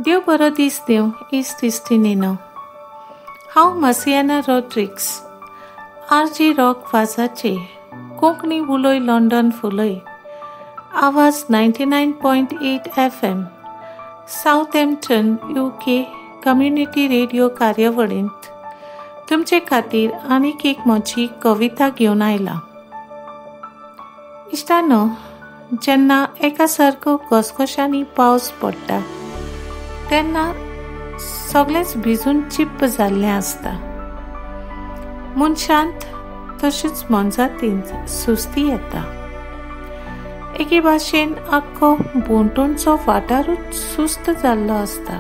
देव बरो दीस दिवं इश्ट इश्टिणीनो. हांव Marciana Rodrigues, R J rock वाजाचे कोंकणी उलय लंडन फुलय आवाज 99.8 FM Southampton UK community radio कार्यावळींत तुमचे खातीर आनीक एक म्हजी कविता घेवन आयला. इश्टानो, जेन्ना एका सारको घसघशांनी पावस पडटा तेन्ना सगळेंच भिजून चिप्प जाल्लें आसता. मनशांत तशेंच मोनजातींत सुस्ती येता. एके भाशेन आख्खो भोंवतणचो वाठारूच सुस्त जाल्लो आसता.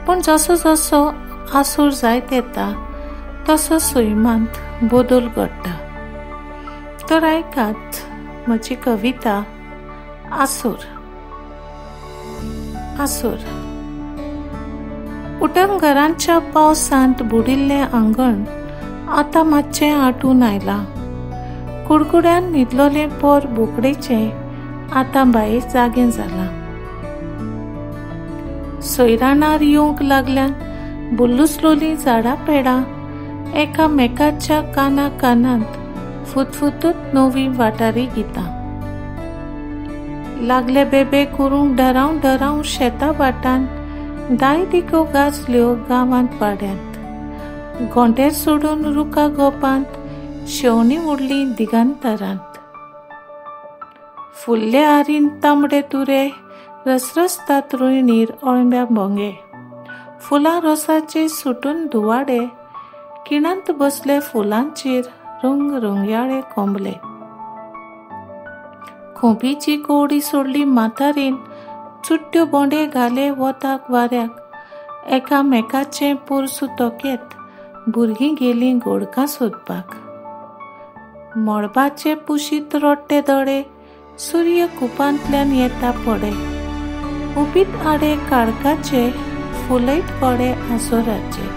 पूण जसो जसो आसूर जायत येता तसो सैमांत बदल घडटा. तर आयकात म्हजी कविता आसूर. आसूर. उटंगरांच्या पावसांत बुडिल्लें आंगण आतां मातशें आटून आयलां. कुडकुड्यान न्हिदलोलें पोर बोकडेचें आतां बाये जागें जालां. सोयराणार येवंक लागल्यान बुल्लुसलोलीं झाडां पेडां एकामेकाच्या काना कानांत फुतफुतूत नवीं वाटारी गितां. लागले बेबे करूंक डराव डराव शेता वाटान दाय दिको गाजल्यो गांवांत पाड्यांत. घोंटेर सोडून रुखा गोपांत शेवणी उडली दिगंतरांत. फुल्ले आरीन तांबडे तुरे रसरसतात रुयणीर अळम्या भोंगे. फुलां रोसाचे सुटून धुवाडे किणांत बसले फुलांचेर रंग रंगयाळे कोंबले. खोंपीची कोडी सोडली म्हातारेन चुट्ट्यो बोंडे घाले वताक वाऱ्याक. एकामेकाचें पोरसूं तोखेत भुरगीं गेलीं गोडकां सोदपाक. मळबाचे पुशीत रोट्टे दोळे सूर्य कुपांतल्यान येता पडे. उबीत आडे काळखाचे फुलयत कोडे आसोराचे.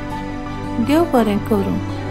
देव बरें करूं.